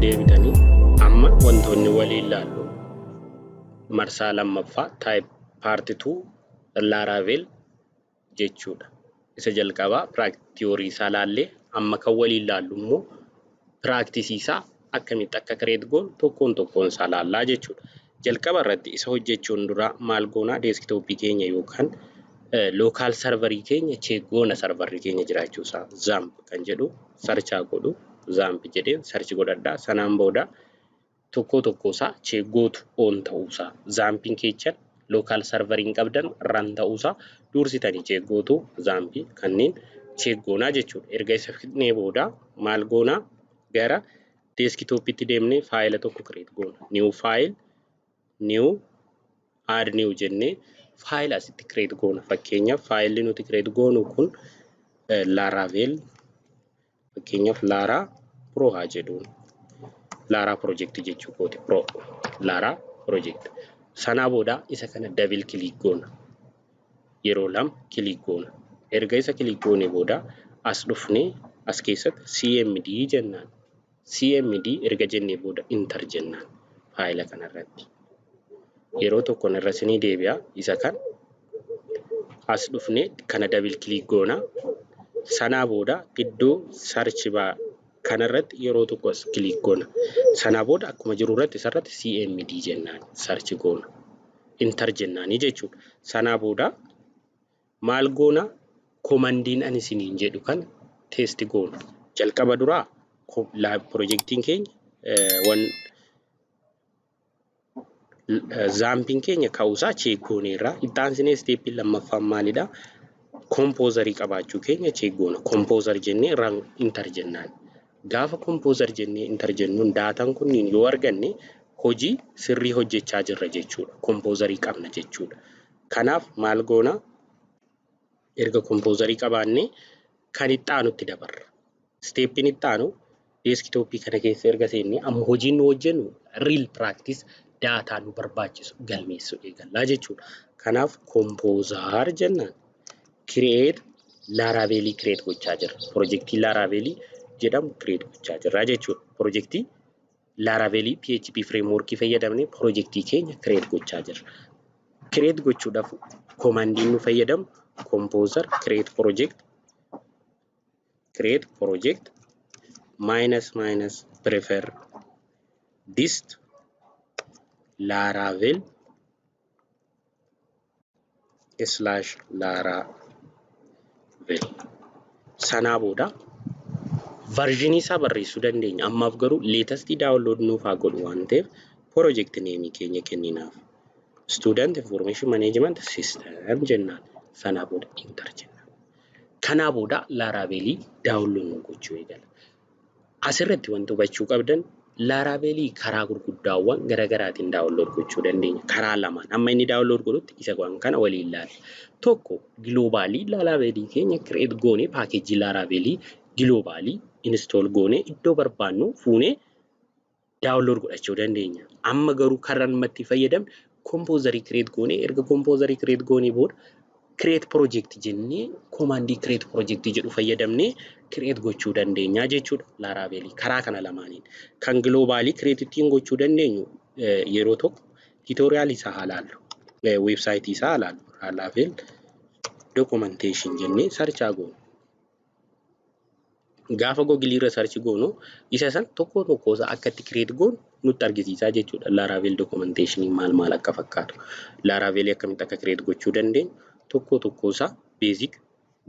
Deebitanii amma wantoonni waliin laallu marsaa lammaffaa type part 2 Laravel jechuudha. Isa jalqabaa theory isaa laallee, amma kan waliin laallu immoo practice isaa akkamitti akka create goonu tokkoon tokkoon isaa laallaa jechuudha. Jalqaba irratti isa hojjechuun dura maal goonaa? Desktopii keenya yookaan local serverii keenya check goona, serverri keenya jiraachuu isaa. XAMPP kan jedhu search godhu. XAMPP jedheen search godhadhaa. Sanaan booda tokko tokko isaa check gootu, on ta'uusaa, XAMPPiin keechan local serveriin qabdan run ta'uusaa dursitanii check gootu. XAMPPii kanneen check goonaa jechuudha. Erga isa fixnee booda maal goonaa? Gara desktopiitti deemnee faayila tokko create goona. New file, new, add new jennee faayila asitti create goona. Fakkeenyaaf, faayilli nuti create goonu kun Laravel, fakkeenyaaf Lara Pro haa jedhuun. Lara project jechuu kooti, Pro Lara project. Sanaa booda isa kana double click goona. Yeroo lama click goona. Erga isa click goone booda as dhufnee as keessatti CMD jennaan. CMD erga jennee booda enter jennaan faayila kanarratti. Yeroo tokkoon irra isinii deebi'a. Isa kan as dhufnee kana double click goona. Sanaa booda iddoo search bar kanarratti yeroo tokko as click goona. Sanaa booda akkuma jiru irratti isarratti CMD jennaan search goona. Enter jennaanii jechuudha. Sanaa booda maal goona? Commandiin ani isiniin jedhu kana test goona. Jalqaba duraa piroojeektiin keenya wan XAMPPiin keenya ka'uusaa check gooneerra. Itti aansinee stepiin lammaffaan maalidhaa? Composerii qabaachuu keenya check goona. Composer jennee run enter jennaan. Gaafa composer jennee enter jennuun dataan kunniin yoo arganne hojii sirrii hojjechaa jirra jechuudha. Composerii qabna jechuudha. Kanaaf maal goona? Erga composerii qabaannee kan itti aanutti dabarra. Stepiin itti aanu desktopii kana keessa erga seennee amma hojiin nu hojjennu real practice data nu barbaachisu galmeessuu eegallaa jechuudha. Kanaaf composer jennaan. Create Laravelii create gochaa jirra. Pirojektii Laravelii jedhamu create gochaa jirra jechuudha. Pirojektii Laravelii PHP frameworkii fayyadamnee pirojektii keenya create gochaa jirra. Create gochuudhaaf commandiin nu fayyadamu composer create project, create project minus minus prefer dist laravel slash laravel. Sanaa booda versionii isaa barreessuu dandeenya. Ammaaf garuu latestii download nuuf haa godhu waan ta'eef project nameii keenya kenninaaf. Student Information Management System jennaan. Sanaa booda enter jennaan. Kanaa booda Laravelii download nu gochuu eegala. Asirratti wanti hubachuu qabdan, Laravelii karaa gurguddaawwan garaagaraatiin download gochuu dandeenya. Karaa lamaan. Amma inni download godhutti isa kana waliin ilaalla. Tokko, globalii Laravelii keenya create goonee, packageii Laravelii globalii install goonee iddoo barbaannu fuunee download godhachuu dandeenya. Amma garuu karaa ammatti fayyadamne composerii create goonee, erga composerii create goonee booda create project jennee commandii create project jedhu fayyadamnee create gochuu dandeenya jechuudha Laravelii karaa kana lamaaniin. Kan globalii create ittiin gochuu dandeenyu yeroo tokko tutorialii isaa haa laallu. Websiteii isaa haa laallu. Laravel documentation jennee search goonu. Gaafa Googleii irra search goonu isa san tokko tokko isaa akka itti create goonu nutti argisiisaa jechuudha. Laravel documentation maal maal akka fakkaatu. Laravelii akkamitti akka create gochuu dandeenyu tokko tokko isaa basic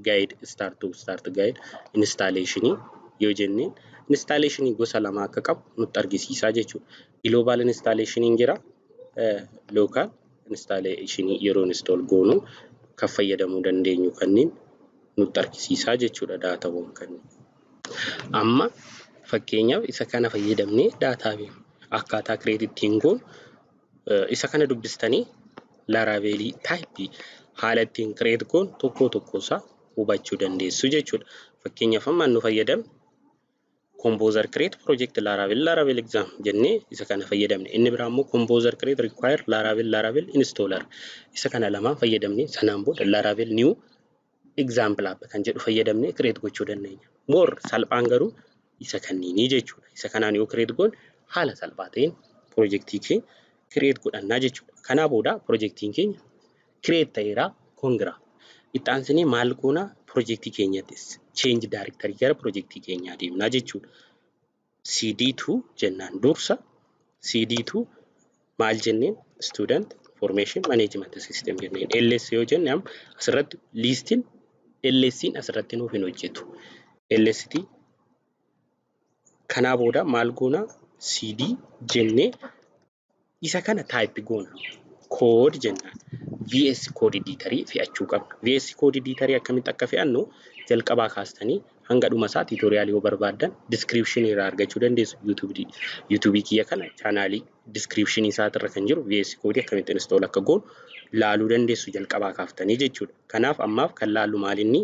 guide, start to start guide, installationii yoo jenneen installationii gosa lama akka qabu nutti argisiisaa jechuudha. Global installationiin jira. Local installationii yeroo install goonu kan fayyadamuu dandeenyu kanneen nutti argisiisaa jechuudha datawwan kanneen. Amma fakkeenyaaf isa kana fayyadamnee data akkaataa create ittiin goonu isa kana dubbistanii Laravelii typeii haala ittiin create goonu tokko tokko isaa hubachuu dandeessu jechuudha. Fakkeenyaaf, amma nu fayyadamne composer create project laravel laravel exam jennee isa kana fayyadamne. Inni biraa immoo composer create require laravel laravel installer, isa kana lamaan fayyadamne, sanaan booda laravel new example app kan jedhu fayyadamnee create gochuu dandeenya. More salphaan garuu Isa kanniinii jechuudha. Isa kanaan yoo create goone haala salphaa ta'een piroojeektii keenya create godhannaa jechuudha. Kanaa booda piroojeektiin keenya create ta'eera, congra. Itti aansinee maal goonaa? Piroojeektii keenyattis change directory gara piroojeektii keenyaa deemnaa jechuudha. CD2 jennaan dursa CD2 maal jenneen? Student Information Management System jenneen. LS yoo jenne amma asirratti liistiin LS'n asirratti nuuf hin hojjetu. LST kanaa booda maal goonaa? CD jennee isa kana type goona. Code jennaan. VS Code Editor fe'achuu qabna. VS Code Editor akkamitti akka fe'annu jalqabaa kaastanii hanga dhuma isaa tutorialii yoo barbaaddan descriptionii irraa argachuu dandeessu. YouTubeii kiyya kana channelii descriptionii isaatirra kan jiru VS Code akkamitti install akka goonu laaluu dandeessu jalqabaa kaaftanii jechuudha. Kanaaf ammaaf kan laallu maalinni?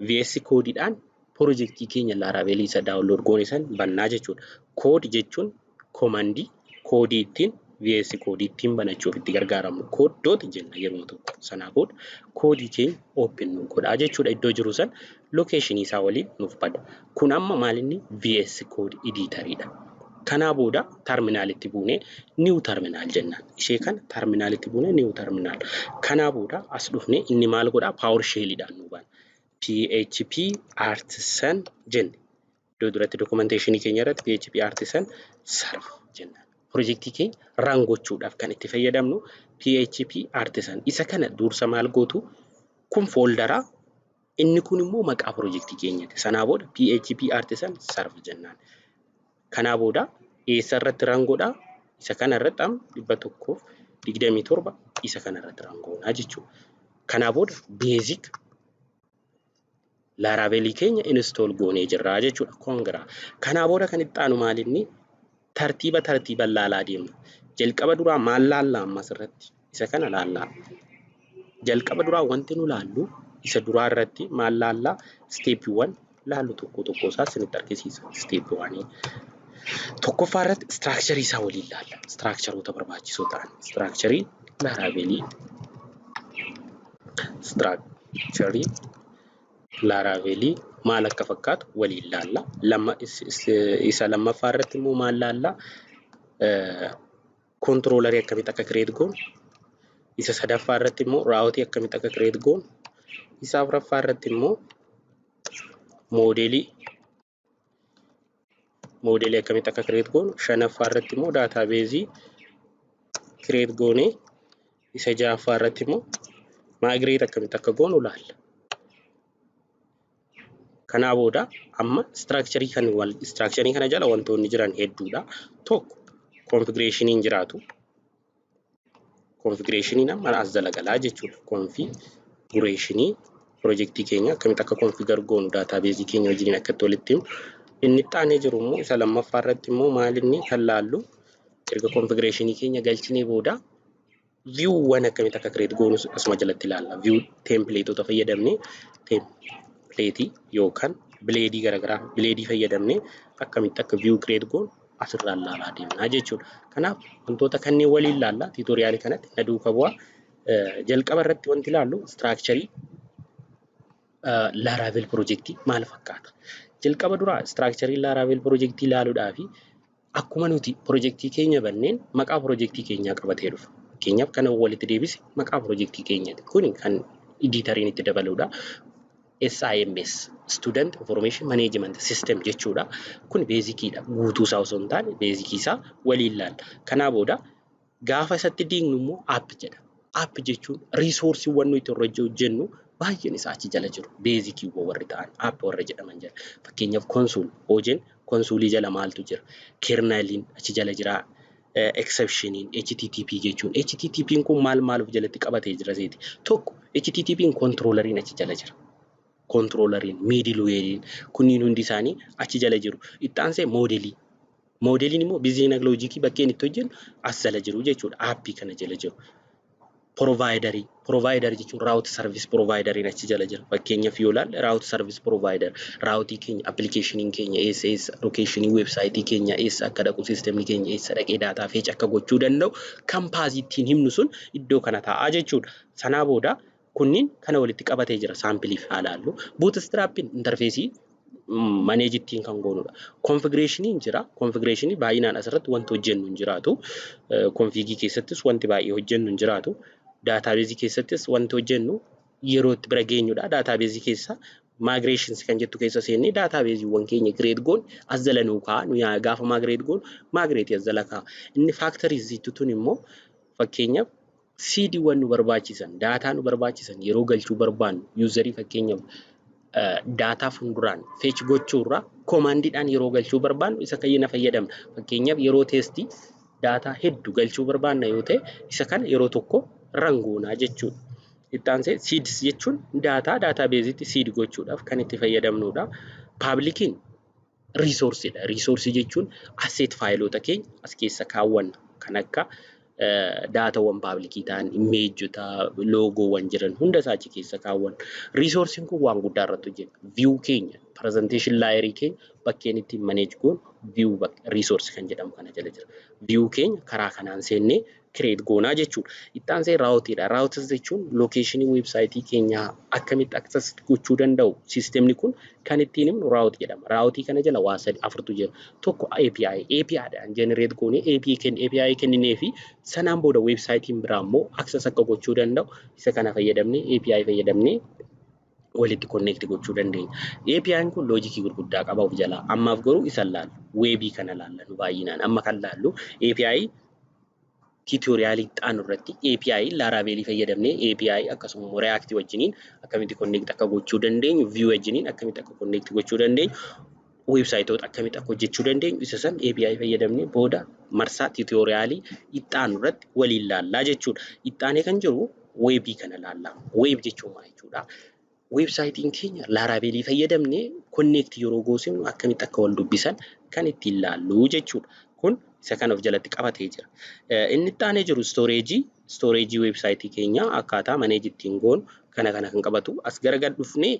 VS Codeidhaan piroojeektii keenya Laravelii isa download goone san bannaa jechuudha. Code jechuun commandii codeii ittiin VS Code ittiin banachuuf itti gargaaramnu. Code dot jenna yeroo tokko. Sanaa booda codeii keenya open nu godhaa jechuudha. Iddoo jiru san locationii isaa waliin nuuf bada. Kun amma maalinni? VS Code editoriidha. Kanaa booda terminalitti buunee new terminal jennaan. Ishee kana terminalitti buunee new terminal. Kanaa booda as dhufnee inni maal godhaa? PowerShellidhaan nu bana. PHP artisan jenne. Iddoo duratti documentationii keenya irratti PHP artisan serve jennaan. Piroojeektii keenya run gochuudhaaf kan itti fayyadamnu PHP artisan. Isa kana dursa maal gootu? Kun folderaa, inni kun immoo maqaa piroojeektii keenyaati. Sanaa booda PHP artisan serve jennaan. Kanaa booda eessa irratti run godhaa? Isa kana irratti amma 127 isa kana irratti run goonaa jechuudha. Kanaa booda basic Laravelii keenya install goonee jirraa jechuudha. Congra. Kanaa booda kan itti aanu maalinni? Tartiiba tartiiban laalaa deemna. Jalqaba duraa maal laallaa amma asirratti? Isa kana laallaa. Jalqaba duraa wanti nu laallu isa duraa irratti maal laallaa? Stepiiwwan laallu tokko tokko isaa isinitti argisiisa. Stepiiwwanii. Tokkoffaa irratti structureii isaa waliin laalla. Structureoota barbaachisoo ta'an. Structureii Laravelii. Structureii Laravelii maal akka fakkaatu waliin laalla. Lama isa lammaffaa irratti immoo maal laallaa? Controllerii akkamitti akka create goonu. Isa sadaffaa irratti immoo routeii akkamitti akka create goonu. Isa afuraffaa irratti immoo modelii akkamitti akka create goonu. Shanaffaa irratti immoo databaseii create goonee, isa ja'affaa irratti immoo migrate akkamitti akka goonu laalla. Kanaa booda amma structureii kan structureii kana jala wantoonni jiran hedduudha. Tokko configurationiin jiraatu. Configurationiin amma as jala galaa jechuudha. Configurationii piroojeektii keenya akkamitti akka configure goonu, databaseii keenya wajjin akka itti walitti himu. Inni itti aanee jiru immoo isa lammaffaa irratti immoo maalinni kan laallu? Erga configurationii keenya galchinee booda viewwwan akkamitti akka create goonu asuma jalatti ilaalla. View templateota fayyadamnee, templateii yookaan bladeii garaagaraa, bladeii fayyadamnee akkamitti akka view create goonu asirraa ilaalaa deemnaa jechuudha. Kanaaf wantoota kanneen waliin ilaalla, tutorialii kanatti na duuka bu'aa. Jalqaba irratti wanti ilaallu structureii Laravel piroojeektii maal fakkaata? Jalqaba duraa structureii Laravel piroojeektii ilaaluudhaafi akkuma nuti piroojeektii keenya banneen maqaa piroojeektii keenyaa qabatee dhufa. Fakkeenyaaf kana walitti deebise maqaa piroojeektii keenyaati. Kuni kan editoriin itti dabaludha. SIMS, Student Information Management System jechuudha. Kun basiciidha. Guutuu isaa osoo hin taane basicii isaa waliin ilaalla. Kanaa booda gaafa isatti diignu immoo app jedha. App jechuun resourceiiwwan nuti irra hojjennu baay'een isaa achi jala jiru. Basiciiwwan warri ta'an app warra jedhaman jala. Fakkeenyaaf console hojii consoleii jala maaltu jira? Kerneliin achi jala jira. Exceptioniin HTTP jechuun HTTP'n kun maal maal of jalatti qabatee jira seeti? Tokko HTTP'n controlleriin achi jala jira. Controlleriin, middlewareiin kunniin hundi isaanii achi jala jiru. Itti aansee modelii. Modeliin immoo business logicii bakkeen itti hojjennu as jala jiru jechuudha. Appii kana jala jiru. Providerii. Providerii jechuun route service provideriin achi jala jira. Fakkeenyaaf yoo ilaalle route service provider routeii keenya, applicationiin keenya eessa eessa, locationii websiteii keenya eessa akka dhaqu, systemni keenya eessa dhaqee data fetch akka gochuu danda'u kan pathii ittiin himnu sun iddoo kana taa'aa jechuudha. Sanaa booda kunniin kana walitti qabatee jira, sampleiif haa ilaallu. Bootstrapiin interfaceii Manage ittiin kan goonudha. Configurationiin jira. Configurationii baay'inaan asirratti wanti hojjennu hin jiraatu. Configii keessattis wanti baay'ee hojjennu hin jiraatu. Databaseii keessattis wanti hojjennu yeroo itti bira geenyudha. Databaseii keessa migrations kan jettu keessa seennee databaseiiwwan keenya create goon as jala nuu kaa'a. Nu gaafa migrate goonu migrateii as jala kaa'a. Inni factories jettu tun immoo fakkeenyaaf seediiwwan nu barbaachisan, data nu barbaachisan yeroo galchuu barbaannu, userii fakkeenyaaf data fuulduraan fetch gochuurraa commandiidhaan yeroo galchuu barbaannu isa kana fayyadamna. Fakkeenyaaf yeroo testii data hedduu galchuu barbaanna yoo ta'e, isa kana yeroo tokko run goonaa jechuudha. Itti aansee seeds jechuun data databaseiitti seed gochuudhaaf kan itti fayyadamnudha. Publiciin resourceiidha. Resourceii jechuun asset fileoota keenya as keessa kaawwanna. Kan akka datawwan publicii ta'an, imageota, logoowwan jiran hunda isaa achi keessa kaawwanna. Resourceiin kun waan guddaa irratti hojjeta. View keenya, presentation layerii keenya bakkeen ittiin manage goonu view resourceii kan jedhamu kana jala jira. View keenya karaa kanaan seennee create goonaa jechuudha. Itti aansee routeiidha. Routeis jechuun locationii websiteii keenyaa akkamitti access gochuu danda'u systemni kun kan ittiin himnu route jedhama. Routeii kana jala waa sadi afurtu jira. Tokko API. APIdhaan generate goonee API kenninee fi sanaan booda websiteiin biraa immoo access akka gochuu danda'u isa kana fayyadamnee, API fayyadamnee walitti connect gochuu dandeenya. API'n kun logicii gurguddaa qaba of jalaa. Ammaaf garuu isa laallu. Webii kana laalla nu baay'inaan. Amma kan laallu API, tutorialii itti aanu irratti API Laravelii fayyadamnee API akkasuma immoo React wajjiniin akkamitti connect akka gochuu dandeenyu, Vue wajjiniin akkamitti akka connect gochuu dandeenyu, websiteoota akkamitti akka hojjechuu dandeenyu isa san API fayyadamnee booda marsaa tutorialii itti aanu irratti waliin laallaa jechuudha. Itti aanee kan jiru webii kana laallaa. Web jechuun maal jechuudha? Websiteiin keenya Laravelii fayyadamnee connect yeroo goosifnu akkamitti akka wal dubbisan kan ittiin laallu jechuudha. Kun isa kana of jalatti qabatee jira. Inni itti aanee jiru storageii. Storageii websiteii keenyaa akkaataa manage ittiin goonu kana kana kan qabatu. As garagal dhufnee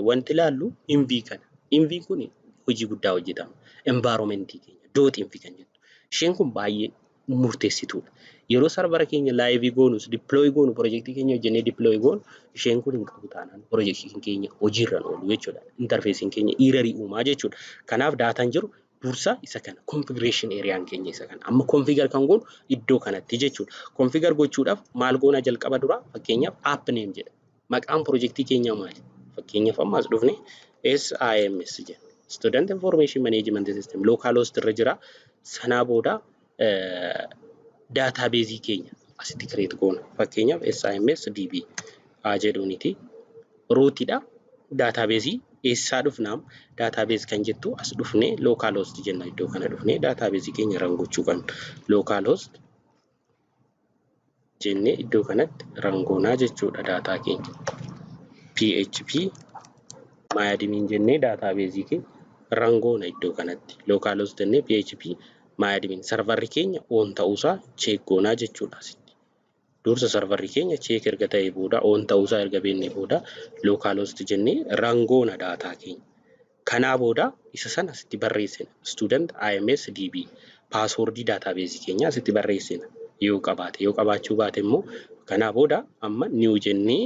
wanti laallu env kana. Env kun hojii guddaa hojjetama. Environmentii keenya .env kan jettu. Isheen kun baay'ee murteessituudha. Yeroo servera keenya liveii goonus, deploy goonu, projectii keenya hojjennee deploy goonu, isheen kun hin qabu taanaan projectiin keenya hojiirra oolu jechuudha. Interfaceiin keenya errorii uumaa jechuudha. Kanaaf dataan jiru dursa isa kana, configuration areaan keenya isa kana. Amma configure kan goonu iddoo kanatti jechuudha. Configure gochuudhaaf maal goona? Jalqaba dura fakkeenyaaf app name jedha. Maqaan projectii keenyaa maali? Fakkeenyaaf amma as dhufne SIMS jenna. Student Information Management System local host irra jira. Sanaa booda databaseii keenya asitti create goona. Fakkeenyaaf SIMS DB haa jedhuuniti. Rootiidha. Databaseii eessaa dhufnaam? Database kan jettu as dhufnee local host jenna. Iddoo kana dhufnee databaseii keenya run gochuu qabna. Local host jennee iddoo kanatti run goonaa jechuudha data keenya. PHP myadmin jennee databaseii keenya run goona iddoo kanatti. Local host jennee PHP myadmin serverri keenya on ta'uusaa check goonaa jechuudha asitti. Dursa serverri keenya check erga ta'ee booda, on ta'uusaa erga beeknee booda, local host jennee run goona data keenya. Kanaa booda isa sana asitti barreessina. Student IMS DB passwordii databaseii keenya asitti barreessina yoo qabaate. Yoo qabaachuu baate immoo kanaa booda amma new jennee,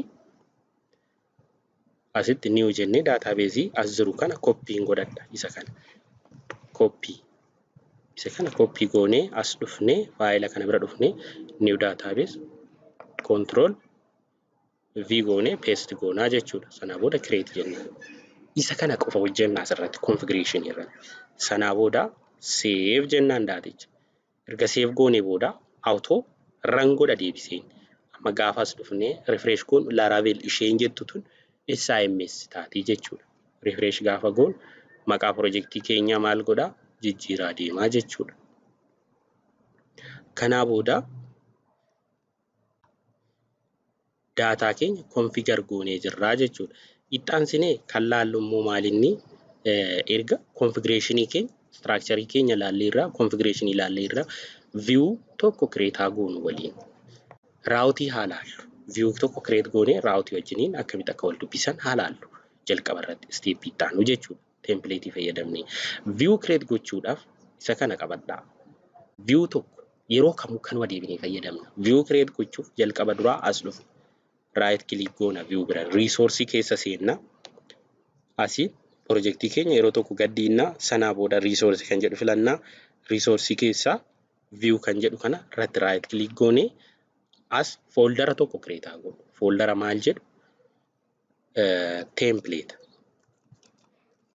asitti new jennee databaseii as jiru kana copyiin godhadha isa kana. Copy. Isa kana copy goonee as dhufnee filea kana bira dhufnee new database control V goonee paste goonaa jechuudha. Sanaa booda create jenna. Isa kana qofa hojjenna asirratti configuration irratti. Sanaa booda save jennaan daticha. Erga save goonee booda auto run godha deebiseen. Amma gaafa as dhufnee refresh goonu Laravel isheen jettu tun SIMS taatii jechuudha. Refresh gaafa goonu maqaa projectii keenyaa maal godhaa? Jijjiiraa deemaa jechuudha. Kanaa booda data keenya configure goonee jirraa jechuudha. Itti aansinee kan laallu immoo maalinni? Erga configurationii keenya, structureii keenya laalleerraa, configurationii laalleerraa, view tokko create haa goonu waliin. Routeii haa laallu. View tokko create goonee routeii wajjiniin akkamitti akka wal dubbisan haa laallu. Jalqaba irratti stepii itti aanu jechuudha. Templateii fayyadamnee. View create gochuudhaaf isa kana qabadhaa. View tokko yeroo kamuu kanuma deebinee fayyadamna. View create gochuuf jalqaba duraa as dhufu. Right click goona view bira. Resourceii keessa seenna. Asii Pirojektii keenya yeroo tokko gaddiinnaa sanaa booda resource kan jedhu filannaa. Resource keessaa view kan jedhu kana irratti right click goonee as fooldara tokko create godhu. Fooldara maal jedhu template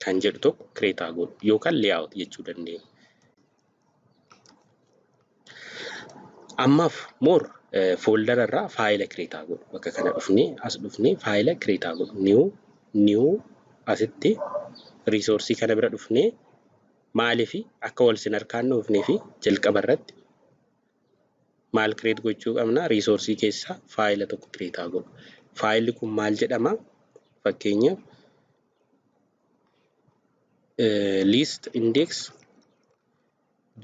kan jedhu tokko create godhu yookaan layout jechuu dandeenya. Ammaaf more fooldara irraa faayila create godhu. Bakka kana dhufnee as dhufnee faayila create godhu. New asitti resource kana bira dhufnee maaliif akka wal sin harkaan dhoofnee fi jalqaba irratti maal create gochuu qabna? Resource keessaa faayila tokko create godhu. Faayilli kun maal jedhama? Fakkeenyaaf list index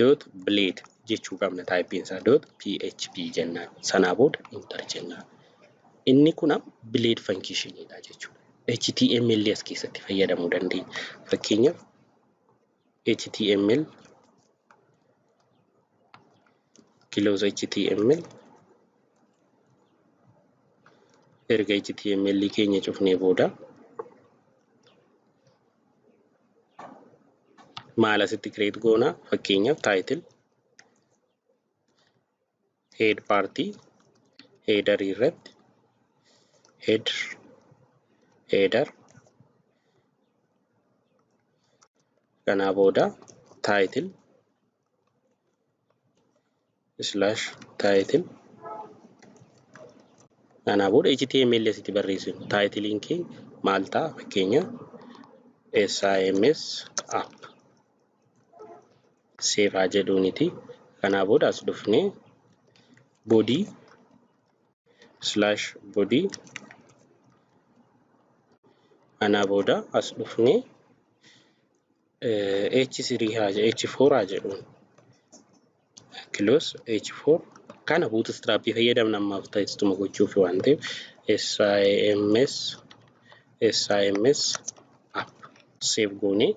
dot blade jechuu qabna. Taayippiin isaa dot php jennaan. Sanaa booda enter jennaan. Inni kun blade functionidha jechuudha. HTML as keessatti fayyadamuu dandeenya. Fakkeenyaaf HTML close HTML erga HTML keenya cufnee booda maal asitti create goona? Fakkeenyaaf title head party header irratti header kanaa booda title slash title kanaa booda HTML asitti barreessinu. Titleiin keenya maal ta'a? Fakkeenyaaf SIMS app save haa jedhuuniti. Kanaa booda as dhufnee body slash body kanaa booda as dhufnee H3 haa H4 haa jedhuun close H4 kana bootstrap fayyadamna ammaaf teestuma gochuuf waan ta'eef SIMS app save goonee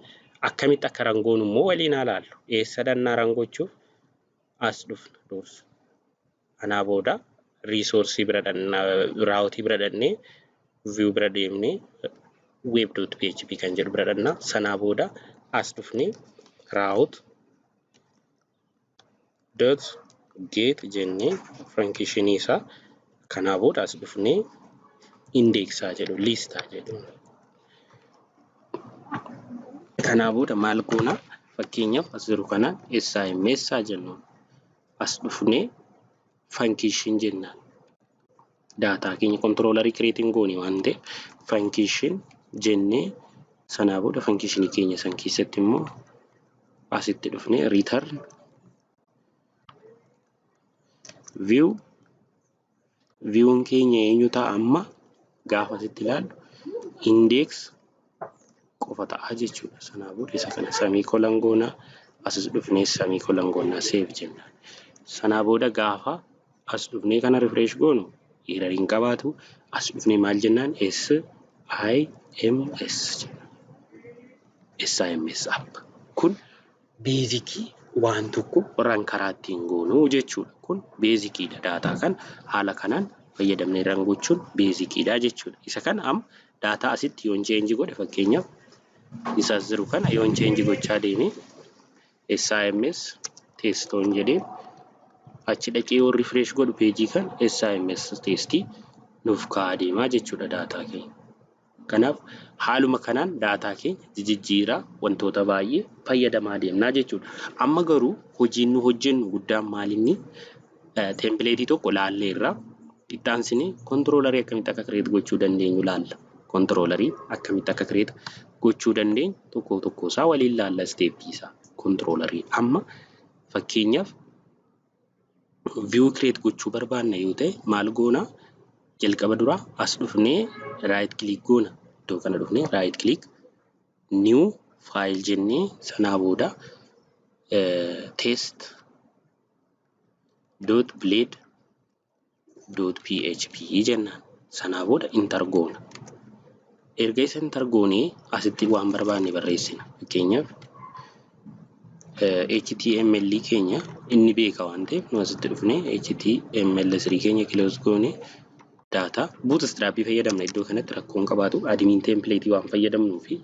akkamitti akka rangoon immoo waliin haa laallu. Eessa dhannaa rangochuuf as dhufna dursa. Kanaa booda resource bira dhannaa raawutii bira dhannee view bira deemnee web.php kan jedhu bira dhannaa. Sanaa booda as dhufnee route dot get jennee function isaa kanaa booda as dhufnee indexaa jedhu listaa jedhu. Kanaa booda maal goona? Fakkeenyaaf as jiru kana SIMS haa jennu. As dhufnee function jennaan. Daataa keenya controllerii creating goone waan ta'eef function jennee sanaa booda function keenya san keessatti immoo asitti dhufnee return view view'n keenya eenyu ta'a amma gaafa asitti ilaallu index qofa ta'a jechuudha. Sanaa booda isa kana semicolon goona asis dhufnee semicolon goona save jenna. Sanaa booda gaafa as dhufnee kana refresh goonu error hin qabaatu. As dhufnee maal jennaan? SIMS jenna. SIMS app kun beezikii waan tokko ran karaa ittiin goonuu jechuudha. Kun beezikiidha. Daataa kan haala kanaan fayyadamnee ran gochuun beezikiidha jechuudha. Isa kana amma daataa asitti yoon change godhe fakkeenyaaf isa as jiru kana yoon change gochaa deeme SIMS testoon jedhee achi dhaqee yoo refresh godhu peejii kan SIMS testii nuuf kaa'aa deemaa jechuudha daataa keenya. Kanaaf haaluma kanaan daataa keenya jijjiiraa wantoota baay'ee fayyadamaa deemnaa jechuudha. Amma garuu hojiin nu hojjennu guddaan maalinni tempileetii tokko laalleerra itti aansinee kontiroolarii akkamitti akka kireet gochuu dandeenyu laalla. Kontiroolarii akkamitti akka kireet gochuu dandeenyu tokko tokko isaa waliin laalla isteeppii isaa kontiroolarii. Amma fakkeenyaaf view create gochuu barbaanna yoo ta'e maal goona? Jalqaba duraa as dhufnee right click goona. Iddoo kana dhufnee right click new file jennee sanaa booda test dot blade dot php jennaan. Sanaa booda enter goona. Erga isa enter goonee asitti waan barbaanne barreessina. Fakkeenyaaf HTML keenya inni beeka waan ta'eef nu asitti dhufnee HTML3 keenya close goonee data bootstrap fayyadamna. Iddoo kanatti rakkoon qabaatu admin template waan fayyadamnuu fi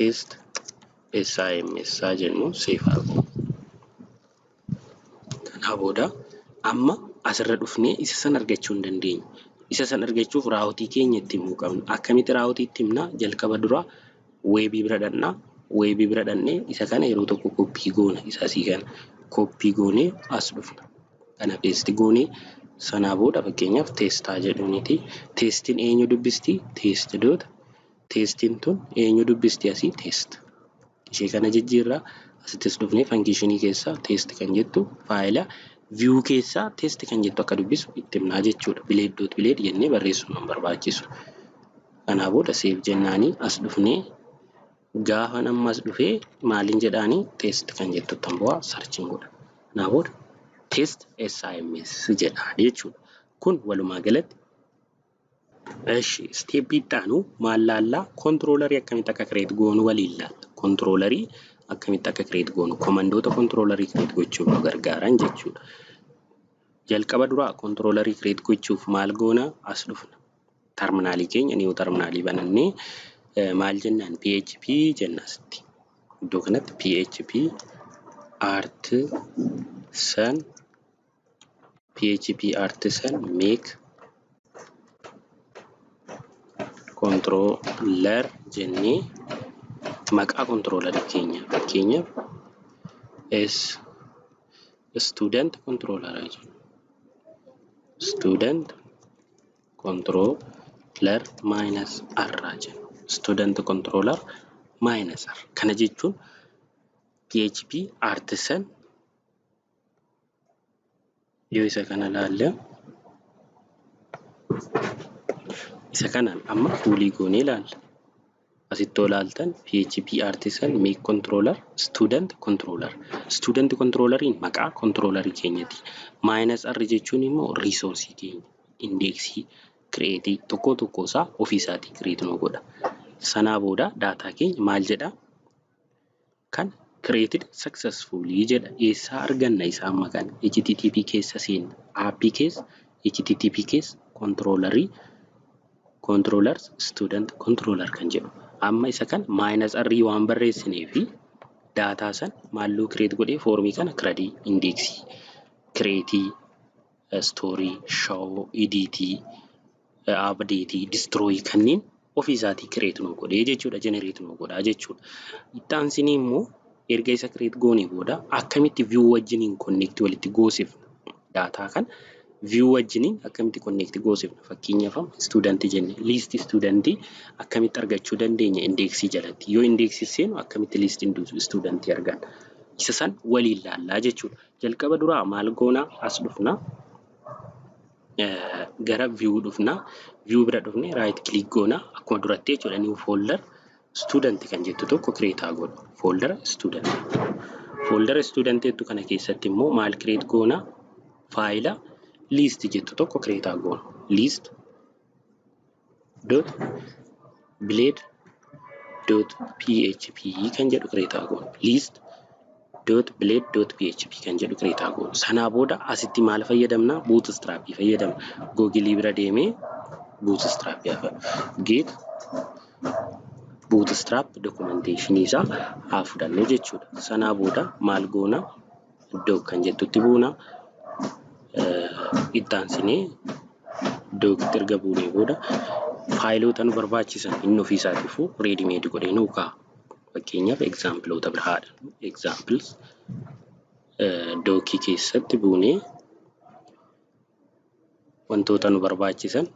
Test SIMS jennu, save haa goonu. Kanaa booda amma asirra dhufnee isa san argachuu hin dandeenyu. Isa san argachuuf routeii keenya itti himuu qabna. Akkamitti routeii itti himnaa? Jalqaba duraa webii bira dhaqnaa. Webii bira dhaqnee isa kana yeroo tokko copy goona. Isa asii kana copy goonee as dhufna. Kana paste goonee, sanaa booda fakkeenyaaf testaa jedhuuniti. Testiin eenyu dubbisti? Test dot testiin tun eenyu dubbisti asii? Test. Ishee kana jijjiirraa, asittis dhufnee functionii keessaa test kan jettu, faayila view keessaa test kan jettu akka dubbisu itti himnaa jechuudha. Blade dot blade jennee barreessuun nu barbaachisu. Kanaa booda save jennaanii, as dhufnee gaafa amma as dhufee maaliin jedhaanii, test kan jettu tan bu'aa searchiin godha. Kanaa booda test SIMS jedha jechuudha. Kun walumaa galatti. Eshi, stepii itti aanu maal laallaa? Controllerii akkamitti akka create goonu waliin laalla. Controllerii akkamitti akka create goonu, commandoota controllerii create gochuuf nu gargaaran jechuudha. Jalqaba duraa controllerii create gochuuf maal goona? As dhufna. Terminalii keenya, new terminalii banannee, maal jennaan? PHP jenna asitti. Iddoo kanatti PHP artisan, PHP artisan make controller jennee, maqaa controllerii keenya, fakkeenyaaf S student controller jennu. Student controller minus R jennu. Student controller minus R. Kana jechuun PHP artisan, yoo isa kana laalle, isa kanaan amma fuulii goonee ilaalla. Asitti yoo ilaaltan, PHP artisan make controller student controller. Student controlleriin maqaa controllerii keenyati. Minus R jechuun immoo resourceii keenya, indexii createii tokko tokko isaa ofii isaatii create nu godha. Sanaa booda daataa keenya maal jedha? Kan created successfully jedha. Eessaa arganna isa amma kana? HTTP keessa seenna. Appii keessa, HTTP keessa, controllerii, controllers, student controller kan jedhu. Amma isa kan minus R waan barreessinee fi daataa san maalluu create godhee, formii kana CRUDii, indexii, createii, storeii, show, editii, updateii, destroyii kanneen ofii isaatii create nu godhee jechuudha. Generate nu godhaa jechuudha. Itti aansinee immoo erga isa create goonee booda akkamitti view wajjiniin connect walitti goosifna? Daataa kan view wajjiniin akkamitti connect goosifna? Fakkeenyaaf, studentii jenne, list studentii akkamitti argachuu dandeenya indexii jalatti? Yoo indexii seenu akkamitti list studentii arganna? Isa san waliin laallaa jechuudha. Jalqaba duraa maal goonaa? As dhufnaa. Gara view dhufnaa. View bira dhufnee right click goonaa akkuma duratti jechuudha. New folder student kan jettu tokko create haa godhu. Folder student. Folder student jettu kana keessatti immoo maal create goonaa? Faayila list jettu tokko create haa goonu. List dot blade dot php kan jedhu create haa goonu. List dot blade dot php kan jedhu create haa goonu. Sanaa booda asitti maal fayyadamna? Bootstrap fayyadamna. Google bira deemee Bootstrap haa get Bootstrap documentation isaa haa fudhannu jechuudha. Sanaa booda maal goona? Iddoo kan jettutti buuna. Itti aansinee iddoo erga buunee booda faayiloota nu barbaachisan inni ofii isaatiifuu ready made godhee nuu kaa'a. Fakkeenyaaf, exampleoota bira haa dhaqnu. Examples docii keessatti buunee wantoota nu barbaachisan,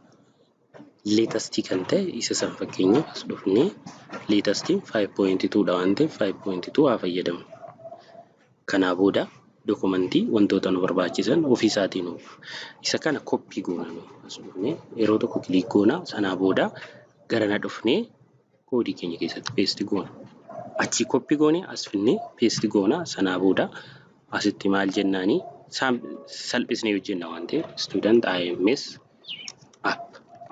latestii kan ta'e isa san, fakkeenyaaf as dhufnee latestiin 5.2 dha waan ta'eef 5.2 haa fayyadamnu. Kanaa booda documentii wantoota nu barbaachisan ofii isaatii nuuf isa kana copy goona. As dhufnee yeroo tokko click goona, sanaa booda garana dhufnee codeii keenya keessatti paste goona. Achii copy goonee as finnee paste goona, sanaa booda asitti maal jennaanii, salphisnee hojjenna waan ta'eef, student IMS app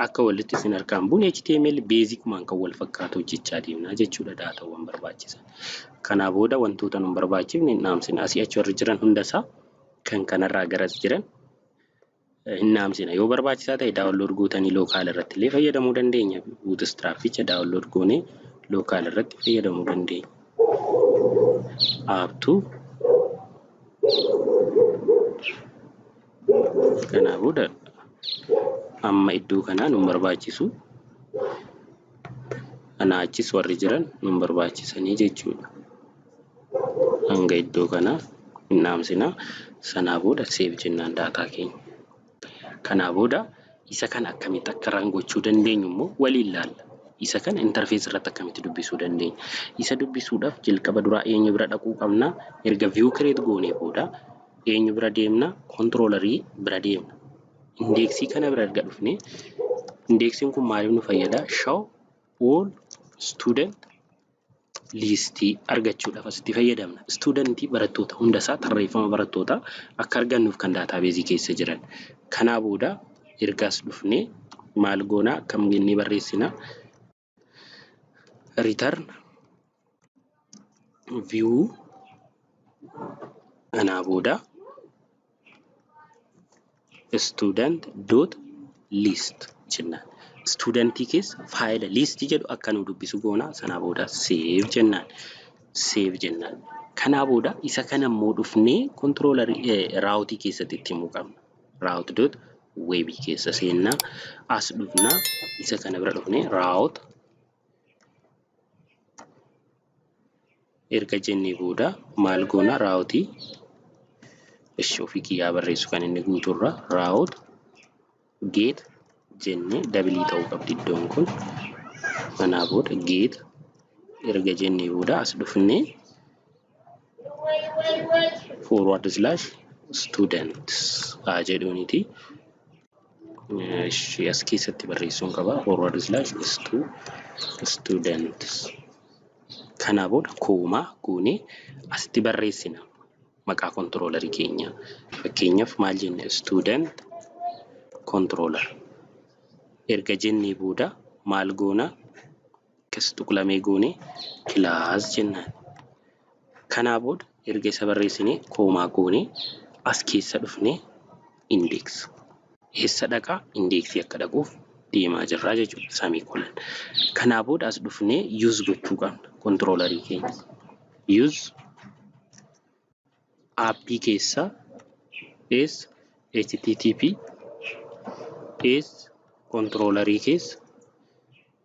akka walitti isin harkaan buune, HTML basicumaan kan wal fakkaatu hojjechaa deemnaa jechuudha, daataawwan barbaachisan. Kanaa booda wantoota nu barbaachifne hin dhaamsina. Asii achi warri jiran hundasaa kan kanarraa garas jiran hin dhaamsina. Yoo barbaachisaa ta'e download gootanii local irratti illee fayyadamuu dandeenya. Bootstrapicha download goonee Local irratti fayyadamuu dandeenya. Up to kanaa booda amma iddoo kanaa nun barbaachisu. Kanaa achis warri jiran nun barbaachisanii jechuudha. Hanga iddoo kanaa hin dhaamsinaa. Sanaa booda save jennaan daataa keenya. Kanaa booda isa kana akkamitti akka run gochuu dandeenyu immoo waliin laalla. Isa kana interface irratti akkamitti dubbisuu dandeenya? Isa dubbisuudhaaf jalqaba duraa eenyu bira dhaquu qabna? Erga view create goonee booda eenyu bira deemna? Controllerii bira deemna. Indeeksii kana bira erga dhufnee indeeksiin kun maaliif nu fayyada? Show all student listii argachuudhaaf asitti fayyadamna. Studentii barattoota hundasaa tarreeffama barattootaa akka argannuuf kan daataabeezii keessa jiran. Kanaa booda ergaas dhufnee maal goonaa akkam jennee barreessinaa? Return view kanaa booda student dot list jennaan. Studentii keessa faayila list jedhu akka nu dubbisu goonaa sanaa booda save jennaan. Save jennaan. Kanaa booda isa kana immoo dhufnee controller raawutii keessatti itti himuu qabna. Route dot web keessa seennaa as dhufnaa isa kana bira dhufnee route erga jennee booda maal goona raawutii ishee ofii kiyyaa barreessu kan inni guuturra route get jennee dabilii ta'uu qabdi iddoon kun. Kanaa booda get erga jennee booda as dhufnee forward slash students haa jedhuuniti. Ishee as keessatti barreessuun qaba forward slash students. Kanaa booda koomaa goonee asitti barreessina maqaa controllerii keenyaa. Fakkeenyaaf maal jenne student controller. Erga jennee booda maal goona akkas tuqlamee goonee class jennaan. Kanaa booda erga isa barreessinee koomaa goonee as keessa dhufnee index. Eessa dhaqaa? Indeeksii akka dhaquuf deemaa jirraa jechuudha. Semicolon. Kanaa booda as dhufnee use gochuu qabna controllerii keenya. Use aappii keessaa eessa http eessa controllerii keessa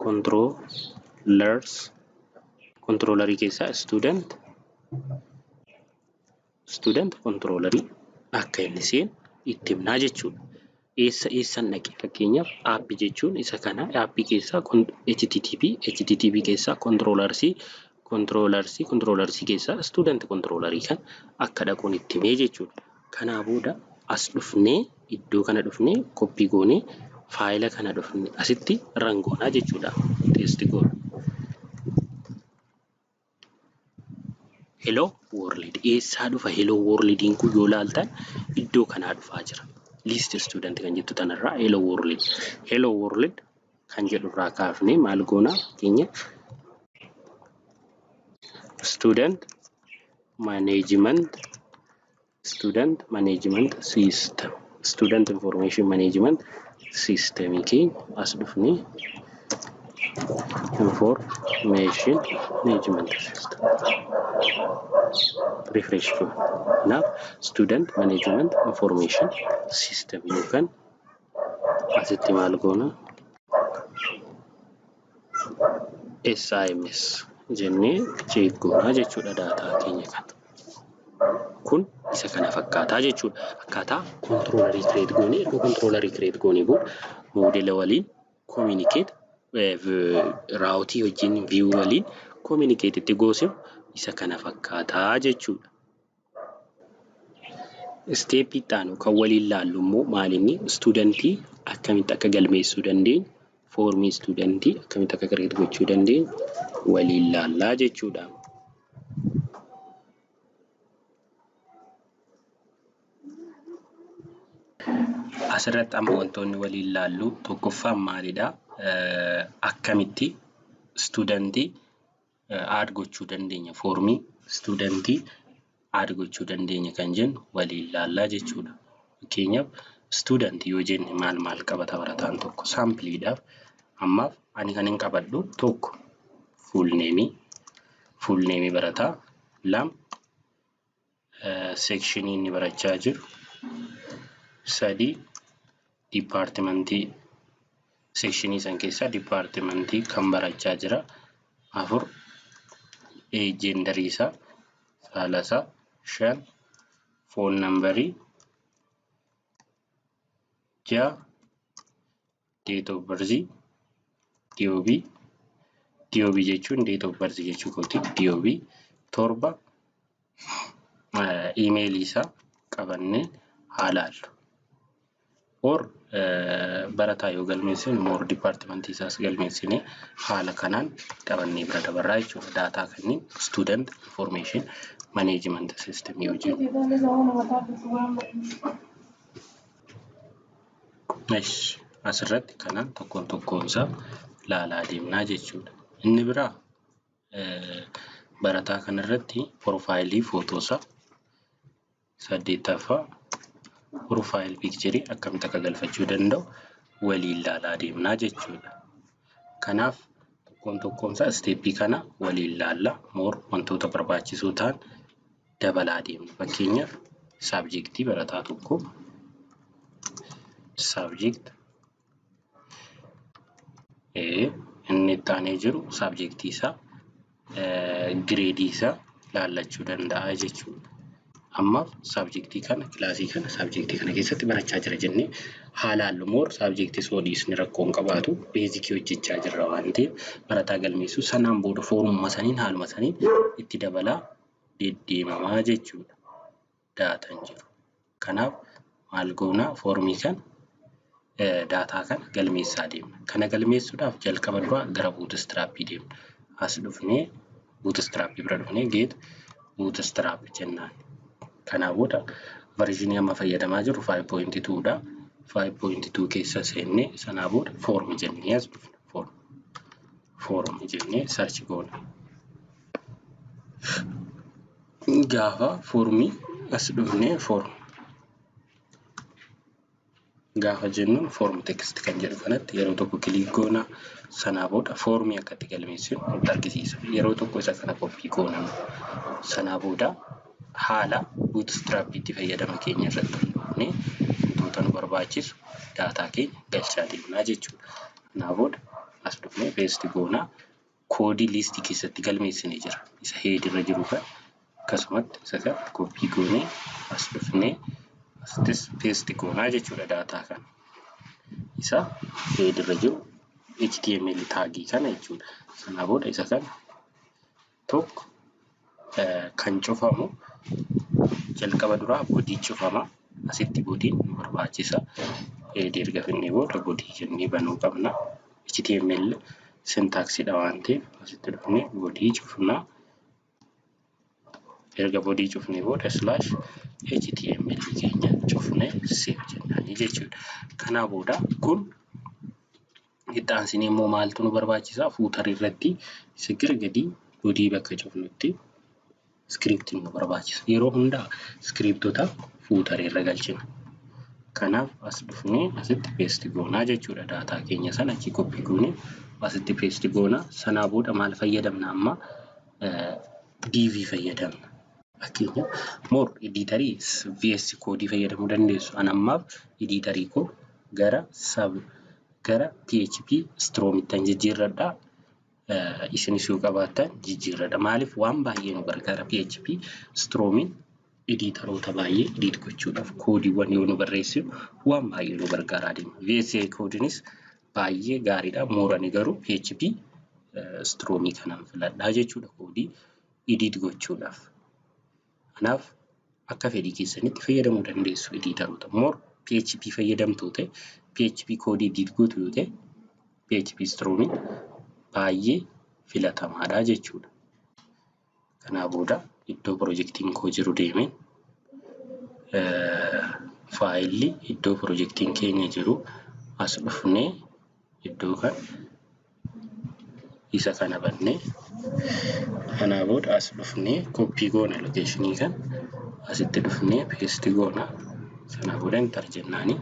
controllers controllerii keessaa student controllerii akka inni seenu itti himnaa jechuudha. Eessa eessan dhaqe fakkeenyaaf aappii jechuun isa kana aappii keessaa http http keessaa controllersii controllersii controllersii keessaa student controllerii kan akka dhaquun itti himee jechuudha. Kanaa booda as dhufnee iddoo kana dhufnee koppii goonee faayila kana dhufnee asitti run goonaa jechuudha. Test goona. Hello world eessaa dhufa hello worldiin kun yoo laaltan iddoo kanaa dhufaa jira. List student kan jettu tanarraa hello world. Hello world kan jedhurraa kaafnee maal goonaa fakkeenya student management student management system student information management system keenya as dhufnee information management system refresh goona. Kanaaf student management information system yookaan asitti maal goona SIMS jennee check goonaa jechuudha daataa keenya kana. Kun isa kana fakkaataa jechuudha. Akkaataa controllerii create goonee erga controllerii create goonee booda moodela waliin communicate raawutii wajjin view waliin communicate itti goosinu isa kana fakkaataa jechuudha. Isteeppii itti aanu kan waliin laallu immoo maalinni studentii akkamitti akka galmeessuu dandeenyu foormii studentii akkamitti akka create gochuu dandeenyu waliin laallaa jechuudha. Asirratti amma wantoonni waliin laallu tokkoffaan maalidha? Akkamitti studentii add gochuu dandeenya? Foormii studentii add gochuu dandeenya kan jennu waliin laallaa jechuudha. Fakkeenyaaf studentii yoo jenne maal maal qabata barataan tokko saampiliidhaaf ammaaf ani kan hin qabadhu tokko Full name, full name barataa. 2, sectionii inni barachaa jiru. 3, departmentii, sectionii san keessaa departmentii kan barachaa jira. 4, genderii isaa, saala isaa. 5, phone numberii. 6, date of birth, DOB. DOB jechuun date of birth jechuu kooti. DOB. 7, emailii isaa qabannee haa laallu. Or barataa yoo galmeessine, more departmentii isaas galmeessine, haala kanaan qabannee bira dabarraa jechuudha. Data kanneen student information management system yoo jennu. Asirratti kanaan tokkoon tokkoon isaa laalaa deemnaa jechuudha. Inni biraa barataa kanarratti profileii footoo isaa, saddeettaffaa, profile pictureii akkamitti akka galfachuu danda'u waliin laalaa deemnaa jechuudha. Kanaaf tokkoon tokkoon isaa stepii kana waliin laalla, more wantoota barbaachisoo ta'an dabalaa deemna. Fakkeenyaaf, subjectii barataa tokko, subject, inni itti aanee jiru subjectii isaa, gradeii isaa laallachuu danda'a jechuudha. Ammaaf subjectii kana, classii kana, subjectii kana keessatti barachaa jira jennee haa laallu. More subjectii soo dhiisni rakkoo hin qabaatu, basicii hojjechaa jirra waan ta'eef. Barataa galmeessuu sanaan booda formuma saniin, haaluma saniin itti dabalaa deddeemamaa jechuudha. Dataan jiru. Kanaaf maal goonaa? Formii kana, data kana galmeessaa deemna. Kana galmeessuudhaaf jalqaba duraa gara Bootstrapii deemna. As dhufnee Bootstrapii bira dhufnee get Bootstrap jennaan. Kanaa booda versionii amma fayyadamaa jirru 5.2 dha. 5.2 keessa seennee sanaa booda form jennee as dhufna. Form. Form jennee search goona. Gaafa formii as dhufnee form gaafa jennuun, form text kan jedhu kanatti yeroo tokko click goona. Sanaa booda formii akka itti galmeessinu nutti argisiisa. Yeroo tokko isa kana copy goona. Sanaa booda haala Bootstrap itti fayyadama keenya irratti hundoofnee wantoota nu barbaachisu data keenya galchaa deemnaa jechuudha. Kanaa booda as dhufnee paste goonaa, codeii listii keessatti galmeessinee jira. Isa head irra jiru kan akkasumatti isa kan copy goonee as dhufnee asittis paste goonaa jechuudha data kana. Isa head irra jiru HTML tagii kana jechuudha. Sanaa booda isa kana tokko kan cufamu jalqaba duraa body cufama. Asitti bodyn nu barbaachisa. Headii erga finnee booda body jennee banuu qabna. HTML syntaxiidha waan ta'eef asitti dhufnee body cufnaa. Erga body cufnee booda slash HTML keenya cufnee save jennaanii jechuudha. Kanaa booda kun itti aansinee immoo maaltu nu barbaachisaa? Footerii irratti isa gara gadii body bakka cufnutti scriptiin nu barbaachisa. Yeroo hundaa scriptota footerii irra galchina. Kanaaf as dhufnee asitti paste goonaa jechuudha. Data keenya sana achi copy goonee asitti paste goonaa. Sanaa booda maal fayyadamna amma? Div fayyadamna. Fakkeenyaaf, more editorii VS Codeii fayyadamuu dandeessu. Ani ammaaf editorii koo gara sub gara PHP Stormitti jijjiirradha. Isinis yoo qabaattan jijjiirradha. Maaliif? Waan baay'ee nu gargaara PHP Stormiin editoroota baay'ee edit gochuudhaaf, codeiiwwan yoo nu barreessinu waan baay'ee nu gargaaraa deema. VS Codeiinis baay'ee gaariidha. More ani garuu PHP Stormii kanan filadhaa jechuudha codeii edit gochuudhaaf. Kanaaf akka fedhii keessanitti fayyadamuu dandeessu editoroota. More PHP fayyadamtu ta'e, PHP codeii edit gootu yoo ta'e, PHP Stormiin baay'ee filatamaadha jechuudha. Kanaa booda iddoo projectiin koo jiru deemeen, filelli iddoo projectiin keenya jiru as dhufnee iddoo kan isa kana bannee, kanaa booda as dhufnee copy goona, locationii kan asitti dhufnee paste goona. Sanaa booda enter jennaanii,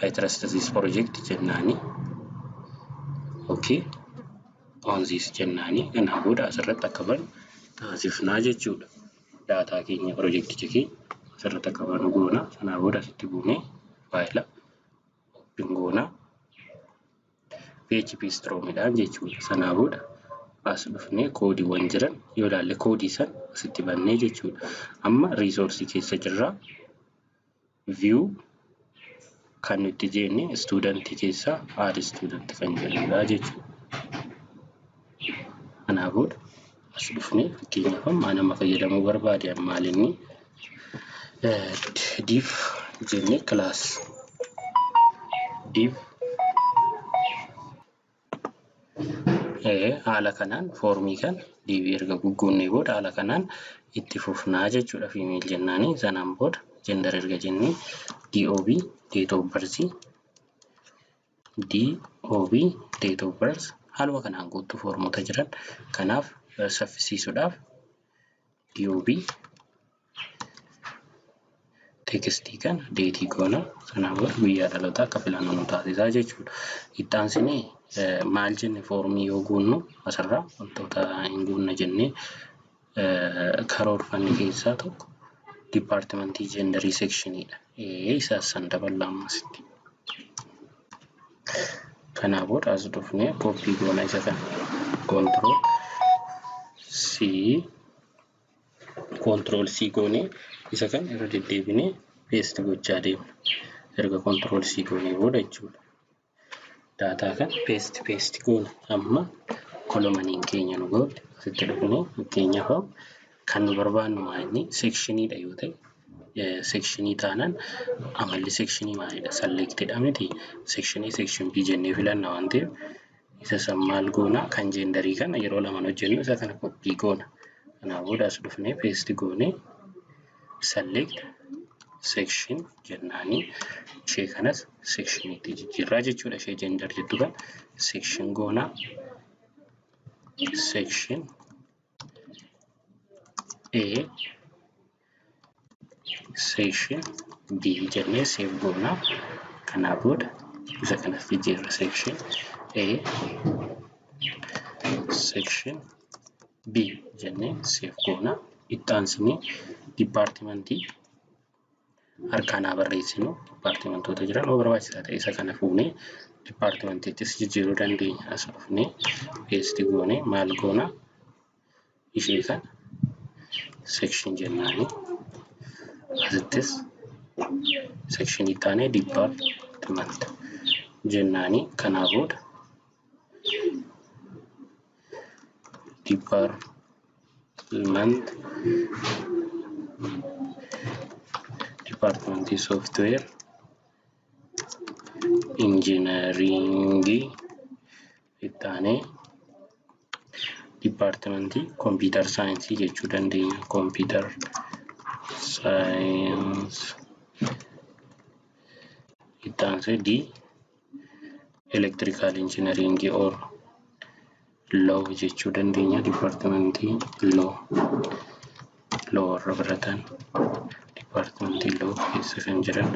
"I trust this project" jennaanii, okay. On this jennaani kanaa booda asirratti akka banu taasifnaa jechuudha. Daataa keenya, pirojekticha keenya asirratti akka banu goona. Sanaa booda asitti buunee faayila open goona. PHP Stormidhaan jechuudha. Sanaa booda as dhufnee koodiiwwan jiran yoo ilaalle koodii san asitti bannee jechuudha. Amma resource keessa jirra. View kan nuti jenne studentii keessaa add student kan jedhudha jechuudha. Kanaa booda as dhufnee fakkeenyaaf amma nama fayyadamuu barbaade maal inni div jennee class div haala kanaan foormii kan div erga gugguunnee booda haala kanaan itti fufnaa jechuudha. Female jennaanii sanaan booda gender erga jennee DOB date of birth, DOB date of birth haaluma kanaan guutuu foormota jiran kanaaf saffisiisuudhaaf DOB tekstii kana deetii goona. Sanaa booda guyyaa dhalootaa akka filannoo nu taasisaa jechuudha. Itti aansinee maal jenne foormii yoo guunnu asirraa wantoota hin guunne jennee karoorfanne keessaa tokko dipaartimentii jendarii seekshiniidha. Isaas san daballa ammasitti. Kanaa booda as dhufnee kooppii goona isa kana. Control C, Control C goonee isa kana irra deddeebinee paste gochaa deemna. Erga Control C goonee booda jechuudha. Daataa kana paste paste goona. Amma kolomaniin keenya nu gahutti asitti dhufnee fakkeenyaaf kan nu barbaannu maal seekshiniidha yoo ta'e, seekshinii taanaan amalli seekshinii maalidha? Sellectidha miti. Seekshinii section B jennee filanna waan ta'eef isa san maal goona? Kan jendarii kana yeroo lama hojjennu isa kana koppii goona. Kanaa booda as dhufnee paste goonee select section jennaanii ishee kanas seekshiniitti jijjiirraa jechuudha. Ishee gender jettu kan section goonaa, section A, section B jennee save goonaa. Kanaa booda isa kanas jijjiirra, section A, section B jennee save goonaa. Itti aansinee dipaartimentii harkaan haa barreessinu. Dipaartimentoota jiran yoo barbaachisaa ta'e isa kana fuunee dipaartimentiittis jijjiiruu dandeenya. As dhufnee paste goonee maal goonaa? Ishee kana section jennaanii asittis sekshinii taanee department jennaanii kanaa booda department, departmentii software engineeringii, itti aanee departmentii computer science jechuu dandeenya. Computer science itti aansee D electrical engineering or law jechuu dandeenya. Departmentii law, law warra baratan departmentii law keessa kan jiran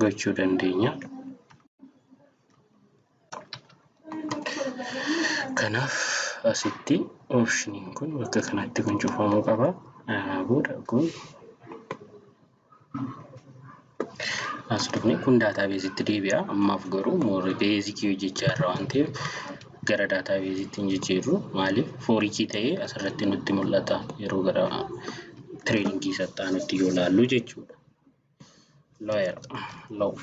gochuu dandeenya. Kanaaf asitti opshiniin kun bakka kanatti kun cufamuu qaba. Booda kun as dhufnee kun daataabeezitti deebi'a. Ammaaf garuu moorri beezikii hojjechaa irra waan ta'eef gara daataabeezitti hin jijjiirru. Maaliif foorikii ta'ee asirratti nutti mul'ata yeroo gara tireeningii saxxaanutti yoo laallu jechuudha. Lawyer, law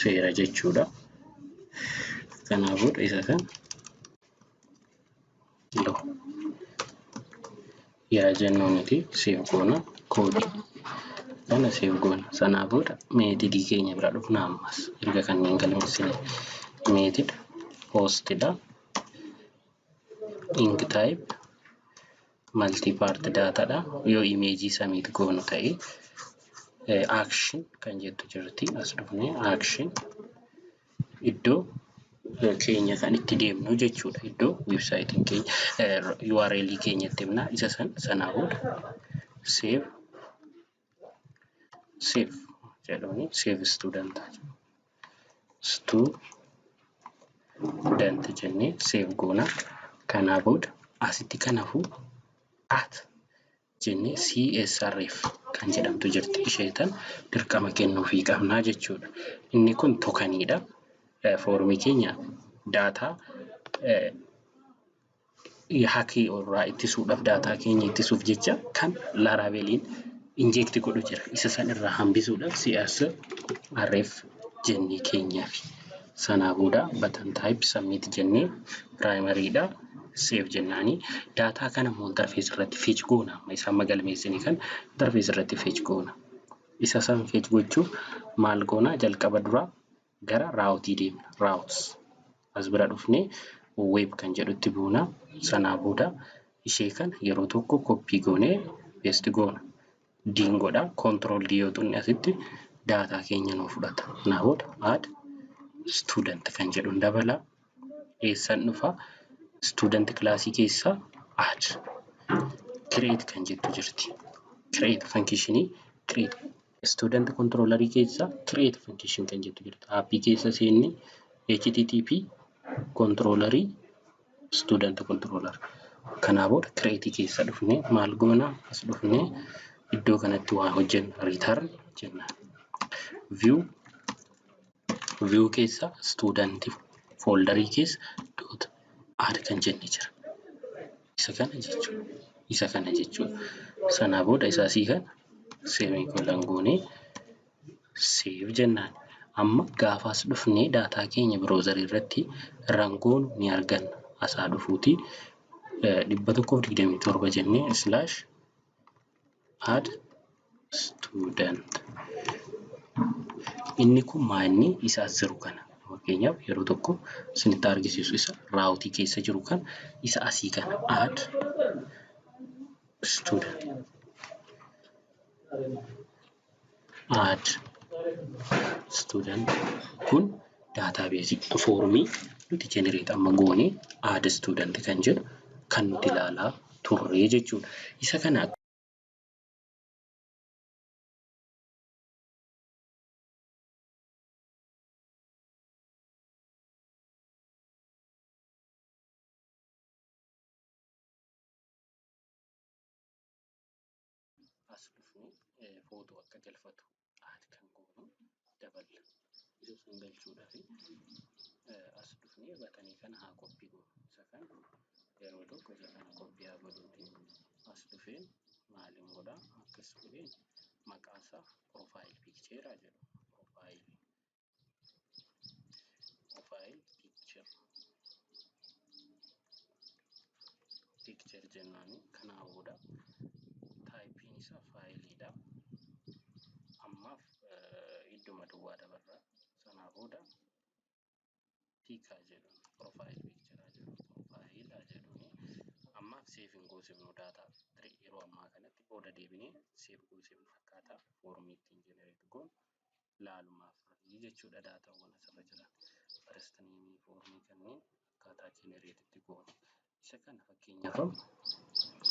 seera jechuudha. Kanaa booda isa kan law yaa jennuuniti save goona, koodii kana save goona. Sanaa booda meetidii keenya bira dhufna. Ammas erga kanneen galmeessine meetid postidha. Ink type multi-part data dha. Yoo imeejii samiit goonu ta'e action kan jettu jirti. As dhufnee action iddoo keenya kan itti deemnu jechuudha. Iddoo websaayitiin keenya URL keenya itti himna. Isa san sanaa booda save save jedhuuni save student Student jennee save goona. Kanaa booda asitti kanaafuu at jennee CSRF kan jedhamtu jirti. Ishee tan dirqama kennuufii qabnaa jechuudha. Inni kun tokeniidha. Foormii keenya daataa hackii irraa ittisuudhaaf, daataa keenya ittisuuf jecha kan Laraveliin inject godhu jira. Isa san irraa hambisuudhaaf CSRF jennee keenyaafi. Sanaa booda button type submit jennee primaryidha. Save jennaanii daataa kana immoo interface irratti fetch goona. Amma isa amma galmeessine kan interface irratti fetch goona. Isa san fetch gochuuf maal goona? Jalqaba duraa gara routeii deemna. Routes as bira dhufnee web kan jedhutti buuna. Sanaa booda ishee kana yeroo tokko copy goonee paste goona. Diin godha. Control D yoo xunne asitti daataa keenya nuu fudhata. Kanaa booda add student kan jedhuun dabala. Eessan dhufa? Student classii keessaa add create kan jettu jirti. Create functionii create student controllerii keessaa create function kan jettu jirti. Appii keessa seenne HTTP controllerii student controller. Kanaa booda create keessa dhufnee maal goona? As dhufnee iddoo kanatti waa hojjenna, return jenna. View keessa student folderii keessa dot add kan jenne jira. Isa kana jechuudha. Isa kana jechuudha. Sanaa booda isa asii kana semicolon goonee save jennaan. Amma gaafa as dhufnee daataa keenya browserii irratti run goonu ni arganna. Asaa dhufuuti 127 jennee slash add student. Inni kun maanni isa as jiru kana. Fakkeenyaaf yeroo tokko isinitti argisiisu, isa routeii keessa jiru kan isa asii kana add student, add student kun daataabeezii foormii nuti generate amma goonee add student kan jedhu kan nuti ilaalaa turre jechuudha. Isa kana as dhufnee footoo akka galfatu add kan goonu daballa. Isa san galchuudhaaf as dhufnee buttonii kana haa copy goonu. Isa kana yeroo tokko isa kana copy haa godhuuti. As dhufeen maaliin godhaa? Akkas godheen maqaa isaa profile picture jedhu. Profile picture jennaani. Kanaa booda typeiin isaa fileiidha. Ammaaf idduma duwwaa dabarra. Sanaa booda pic jedhu, profile picture jedhu, profile jedhuuni. Ammaaf save hin goosifnu daataa yeroo ammaa kanatti, booda deebinee save goosifnu. Akkaataa foormii ittiin generate goonu laalumaaf jechuudha. Daataawwan asirra jiran first name, foormii kanneen akkaataa generate itti goonu. Isa kana fakkeenyaaf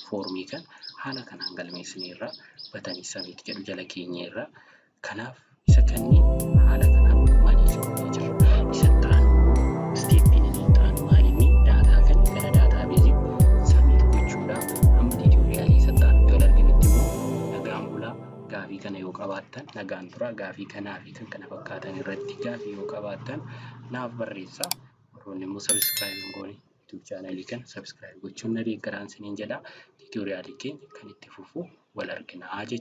foormii kan haala kanaan galmeessineerra, buttonii submit jedhu jala keenyeerra. Kanaaf isa kanneen haala kanaan manage goonee jirra. Isa itti stepiin inni itti aanu maalinni? Daataa kana gara daatabeeziitti submit gochuudha. Hamma tutorialii isa itti aanutti wal arginutti immoo nagaan bulaa. Gaafii kana yoo qabaattan, nagaan tura. Gaafii kanaa fi kan kana fakkaatan irratti gaafii yoo qabaattan naaf barreessaa. Warroonni immoo subscribe hin goone YouTube channelii kana subscribe gochuun na deeggaraan isiniin jedha. Tutorialii keenya kan itti fufu wal arginaa jechuudha.